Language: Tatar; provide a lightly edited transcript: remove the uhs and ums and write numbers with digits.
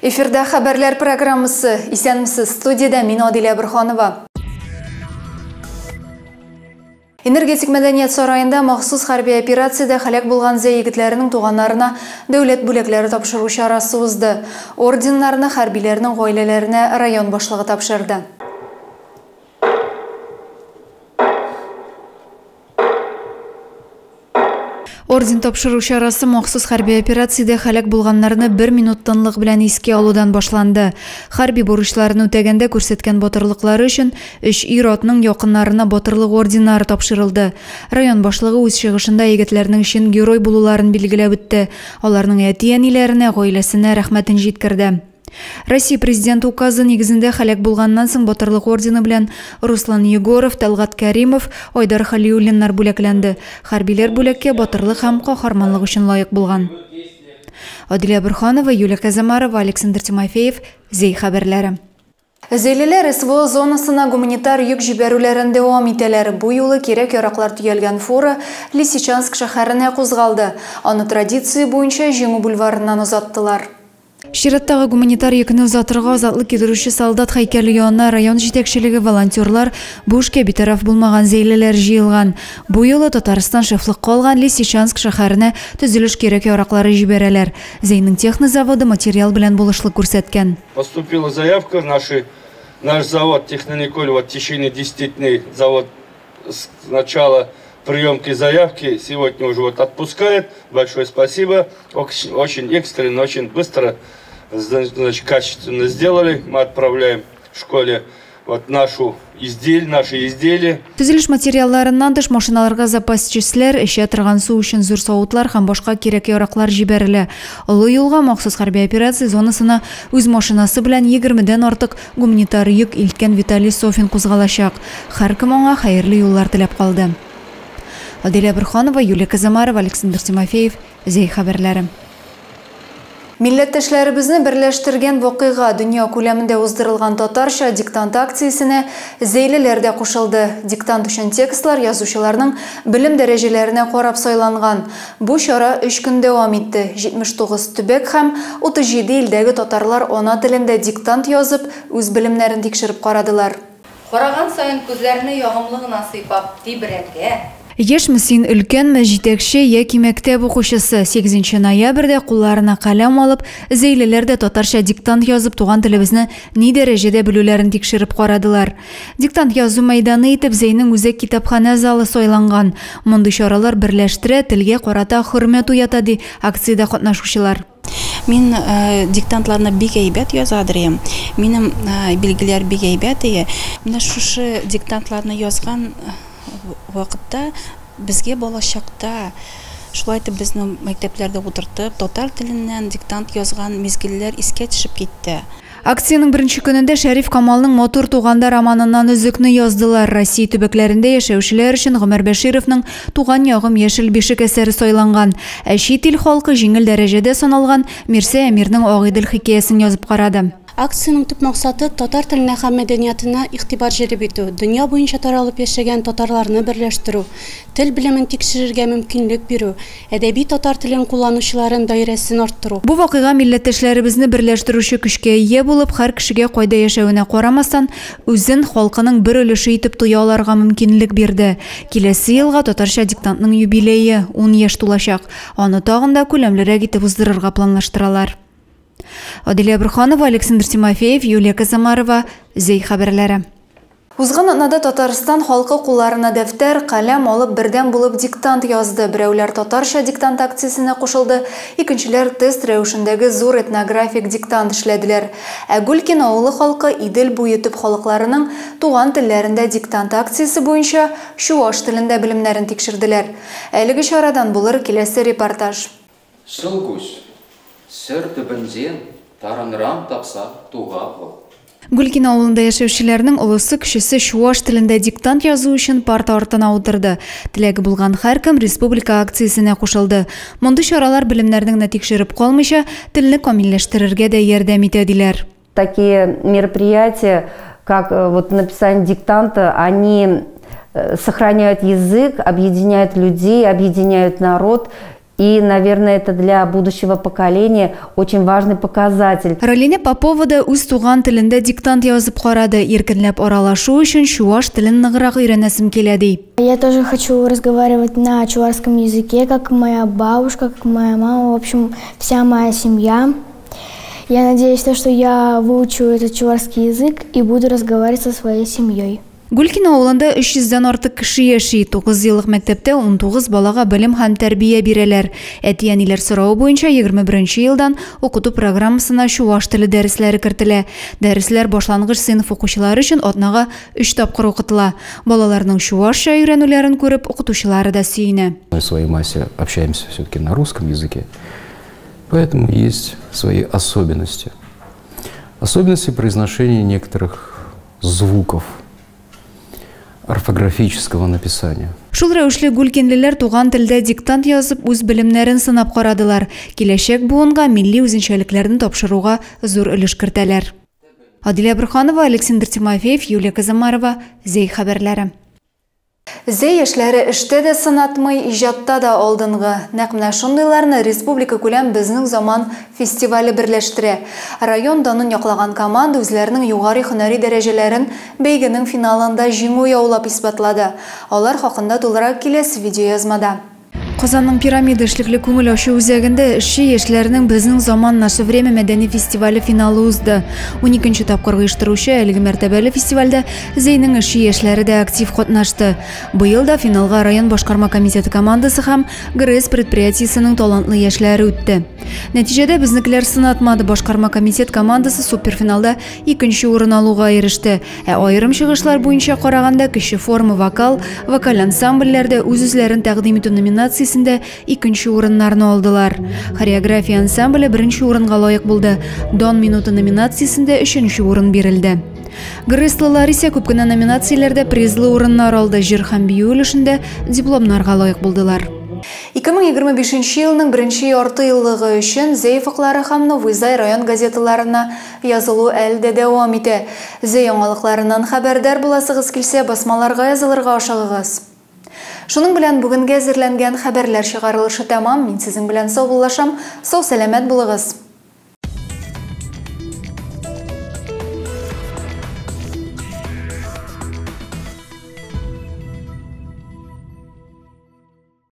Эфирда хәбәрләр программасы. Исәнмесез, студиядә мин Адилә Борһанова. Энергетик мәдәният сараенда махсус хәрби операциядә һәлак булган Зәй егетләренең туганнарына дәүләт бүләкләре тапшыру чарасы узды. Орденнарны хәрбиләрнең гаиләләренә район башлыгы тапшырды. Орден тапшыру чарасы махсус хәрби операциядә һәлак булганнарны бер минут тынлык белән искә алудан башланды. Хәрби бурычларын үтәгәндә күрсәткән батырлыклары өчен өч ир-атның якыннарына батырлык орденнары тапшырылды. Район башлыгы үз чыгышында егетләрнең чын герой булуларын билгеләп үтте. Аларның әти-әниләренә, гаиләсенә рәхмәтен җиткерде. Россия президенты указы нигезендә һәлак булганнан соң батырлык ордены белән Руслан Егоров, Талгат Кәримов, Айдар Халиуллиннар бүләкләнде. Хәрбиләр бүләккә батырлык һәм каһарманлык өчен лаек булган. Адилә Борһанова, Юлия Казамарова, Александр Тимофеев, Зәй хәбәрләре. Зәйлеләр СВО зонасына гуманитар йөк җибәрүләрен дәвам итәләр. Бу юлы кирәк-яраклар төялгән фура Лисичанск шәһәренә кузгалды. Аны традиция буенча Җиңү бульварыннан озаттылар. Чираттагы гуманитар йөкне озатырга азатлык кидерүче солдат һәйкәле янына район җитәкчелеге, волонтерлар, бу эшкә битараф булмаган зәйлеләр җыелган. Бу юлы Татарстан шефлыкка алган Лисичанск шәһәренә төзелеш кирәк-яраклары җибәрәләр. Зәйнең технозаводы материал белән булышлык күрсәткән. Поступила заявка, наш завод Технониколь вот в течение 10 дней завод с начала приемки заявки сегодня уже вот отпускает. Большое спасибо. Очень экстренно, очень быстро, значит, качественно сделали. Мы отправляем в школе вот наши изделия. Төзелеш материалларыннан тыш машиналарга запас частьләр, эчә торган су өчен зур савытлар һәм башка кирәк-яраклар җибәрелә. Олы юлга махсус хәрби операция зонасына үз машинасы белән 20дән артык гуманитар йөк илткән Виталий Софин кузгалачак. Һәркем аңа хәерле юллар теләп калды. Аделя Борһанова, Юлия Казамарова, Александр Тимофеев, Зәй хәбәрләре. Милләттәшләребезне берләштергән вакыйга дөнья күләмендә уздырылган татарча диктант акциясенә зәйлеләр дә кушылды. Диктант өчен текстлар язучыларның белем дәрәҗәләренә карап сайланган. Бу чара 3 көн дәвам итте. 79 төбәк һәм 37 илдәге татарлар ана телендә диктант язып, үз белемнәрен тикшереп карадылар. Караган саен күзләрне ягымлы гына сыйпап тибрәтә. Яшьме син, өлкәнме, җитәкче яки мәктәп укучысы, 8 ноябрьдә кулларына каләм алып, зәйлеләр дә татарча диктант язып туган телебезне ни дәрәҗәдә белүләрен тикшереп карадылар. Диктант язу мәйданы итеп Зәйнең үзәк китапханә залы сайланган. Мондый чаралар берләштерә, телгә карата хөрмәт уята, ди акциядә катнашучылар. Мин диктантларны бик әйбәт язадыр. Минем билгеләр бик әйбәт. Менә шушы диктантларны язган вакытта безгә балачакта шулай итеп безне мәктәпләрдә утыртып, татар теленнән диктант язган мизгелләр искә төшеп китте. Акциянең беренче көнендә Шәриф Камалның Матур туганда романыннан өзекне яздылар. Россия төбәкләрендә яшәүчеләр өчен Гомәр Бәшировның Туган ягым яшел бишек әсәре сайланган. Ә чит ил халкы җиңел дәрәҗәдә саналган Мирсә Әмирнең Агыйдел хикәясен язып карады. Акциянең төп максаты татар теленә һәм мәдәниятына игътибар җәлеп итү, дөнья буенча таралып яшәгән татарларны берләштерү, тел белемен тикшерергә мөмкинлек бирү, әдәби татар телен кулланучыларын даирәсен арттыру. Бу вакыйга милләттәшләребезне берләштерүче көчкә ия булып, һәр кешегә кайда яшәвенә карамастан, үзен халкының бер өлеше итеп тоя алырга мөмкинлек бирде. Киләсе елга татарча диктантның юбилее 10 яшь тулачак. Аны тагын да күләмлерәк итеп уздырырга планлаштыралар. Аделя Борһанова, Александр Тимофеев, Юлия Казамарова, Зәй хәбәрләре. Узган атнада Татарстан халкы кулларына дәфтәр, каләм алып бердәм булып диктант язды. Берәүләр татарча диктант акциясенә кушылды, икенчеләр тест рәвешендәге зур этнографик диктант эшләделәр. Ә Гүлкин авылы халкы Идел буе төп халыкларының туган телләрендә диктант акциясе буенча чуаш телендә белемнәрен тикшерделәр. Әлеге чарадан булыр киләсе репортаж. Сылгүз сер төбензен таранрам тапса туга бул. Гүлкин авылында яшәүчеләрнең олысы кечесе чуаш телендә диктант язу өчен парта артына утырды. Теләге булган һәркем республика акциясенә кушылды. Мондый чаралар белемнәрне генә тикшереп калмыйча, телне камилләштерергә дә ярдәм итә, диләр. Такие мероприятия, как вот написание диктанта, они сохраняют язык, объединяют людей, объединяют народ. И, наверное, это для будущего поколения очень важный показатель. Ралинә Попова да үз туган телендә диктант язып карады. Иркенләп аралашу өчен чуваш телен ныграк өйрәнәсем килә, ди. Я тоже хочу разговаривать на чувашском языке, как моя бабушка, как моя мама, в общем, вся моя семья. Я надеюсь, что я выучу этот чувашский язык и буду разговаривать со своей семьей. Гулькино авылында 300 дән артык кеше яши. 9 еллык мәктәптә 19 балага белем һәм тәрбия бирәләр. Әти-әниләр соравы буенча 21 елдан укыту программасына чуваш теле дәресләре кертелә. Дәресләр башлангыч сыйныф укучылары өчен атнага 3 тапкыр укытыла. Балаларның чувашча өйрәнүләрен күреп, укытучылары да сөенә. Мы в своей массе общаемся все-таки на русском языке, поэтому есть свои особенности. Особенности произношения некоторых звуков, орфографического написания. Шул рәвешле гулькинлеләр туган телдә диктант язып, үз белемнәрен сынап карадылар. Киләчәк буынга милли үзенчәлекләрне тапшыруга зур өлеш кертәләр. Адилә Бурханова, Александр Тимофеев, Юлия Казамарова, Зәй хәбәрләре. Зәй яшьләре эштә дә сынатмый, иҗатта да алдынгы. Нәкъ менә шундыйларны республика күләм Безнең заман фестивале берләштерә. Район данын яклаган команда үзләренең югары һөнәри дәрәҗәләрен бәйгенең финалында җиңү яулап исбатлады. Алар хакында тулырак киләсе видеоязмада. Казанның Пирамида эшлекле күңел ачу үзәгендә эшче яшьләрнең Безнең заман Наше время мәдәни фестивале финалы узды. 12 тапкыр оештыручы әлеге мәртәбәле фестивальдә Зәйнең эшче яшьләре дә актив катнашты. Быел да финалга район башкарма комитеты командасы һәм ГРС предприятиесенең талантлы яшьләре үтте. Нәтиҗәдә безнекеләр сынатмады. Башкарма комитет командасы суперфиналда икенче урын алуга иреште. Ә аерым чыгышлар буенча караганда кече форма вокал, вокаль ансамбльләрдә үз-үзләрен тәкъдим итү номинациясендә икенче урыннарны алдылар. Хореография ансамбле беренче урынга лаек булды. Дан минуты номинациясендә өченче урын бирелде. ГРСлылар исә күп кенә номинацияләрдә призлы урыннар алды. Җыр һәм бию өлешендә дипломнарга лаек булдылар. 2025 елның беренче ярты еллыгы өчен Зәй офыклары һәм Новый Зай район газеталарына язылу әле дә дәвам итә. Зәй яңалыкларыннан хәбәрдар буласыгыз килсә, басмаларга язылырга ашыгыгыз. Шуның белән бүгенгә әзерләнгән хәбәрләр чыгарылышы тәмам. Мин сезнең белән саубуллашам. Сау сәламәт булыгыз.